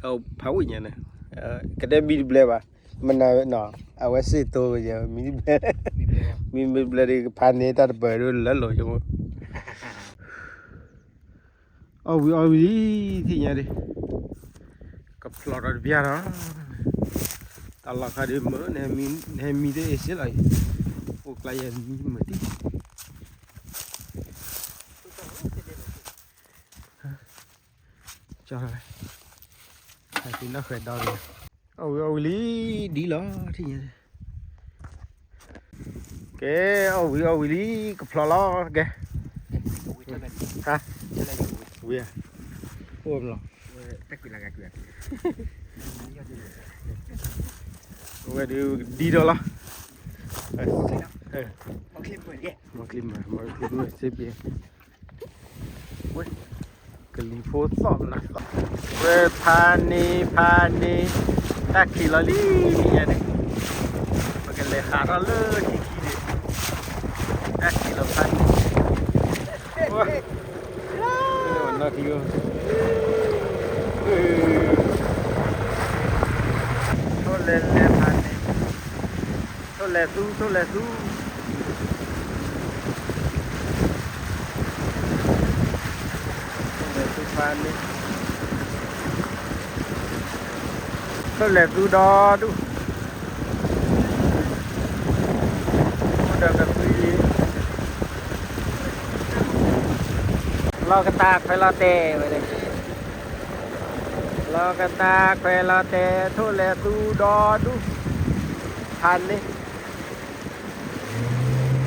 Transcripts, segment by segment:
ເອົາເຜົາອີ່ຫຍັງນະ ເອີ ກະໄດ້ມີແບບວ່າ ມັນນະເນາະ ເອົາໄວ້ຊື້ໂຕຢ່າມີແບບ ມີແບບ ມີແບບ ມີແບບ ພາເນຕາຕະເບີລະໂລຍ. ເອົາວິ ເອົາວິທີຫຍັງເດ ກະພລອດອອດເວຍນະ ຕາລາຄາເດເມີແນມີ ແນມີເດເອເຊໄລ ໂອໄກລະມີເມີຕິ ຈອຍ ໄປກິນເອົາເຂດດອນ ເອົາວິ ເອົາວິລີ ດີຫຼໍ ທີ່ ເກ ເອົາວິ ເອົາວິລີ ກະພລອລເກ ຮະ ເວຍ ໂອ້ມລໍ ເວຍ ດີດອລ ເອີ ມາຄລິບມາ ມາຄລິບມາ ເຊບເບ ໂອ້ຍ ກະລີໂພຊອບນະ ເວີພານີ ພານີ ຕາຄີລໍລີ ນີ້ຍານີ້ ມັນກະເລີຍຂາດເລີຍທີ່ຄີນີ້ ຕາຄີລໍພັນ ໂອ້ຍ ນອກຢູ່ ເອີ ໂທເລເລພານີ ໂທແລຊູ ໂທແລຊູ ໂທແລຊູພານີ ໂທແລຊູດອດູ ໂທແລຊູ ລໍກະຕາ ຄວາຍລໍແຕ ໄວ້ເດີ ລໍກະຕາ ຄວາຍລໍແຕ ໂທແລຕູ ດອດຸ ພັນເດ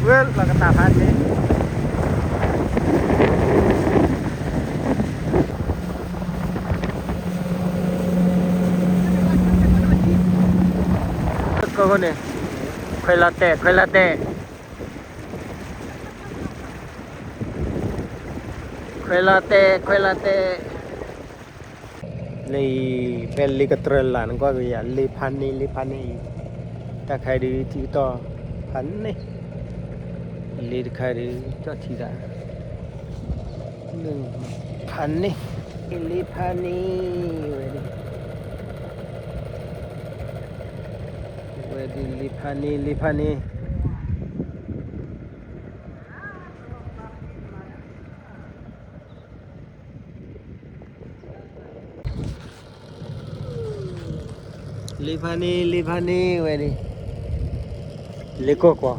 ເວີ ລໍກະຕາ ພັນເດ ກະຄົນນີ້ ຄວາຍລໍແຕ ຄວາຍລໍແຕ ຄວາຍລໍແຕ ຄວາຍລໍແຕ. ນີ້ເປັນເລກະເຕີລານກວ່າເວຍ ເລພາເນ ເລພາເນ ຕາໄຄດື ທີ່ຕໍ່ ພາເນ ເລຕາໄຄດື ຈອດທີ່ດາ ໜຶ່ງ ພາເນ ເລພາເນ ເວດີ ເວດີ ເລພາເນ ເລພາເນ. ເລພາເນ ເລພາເນ ເວີຍນີ້ ເລກອກວ່າ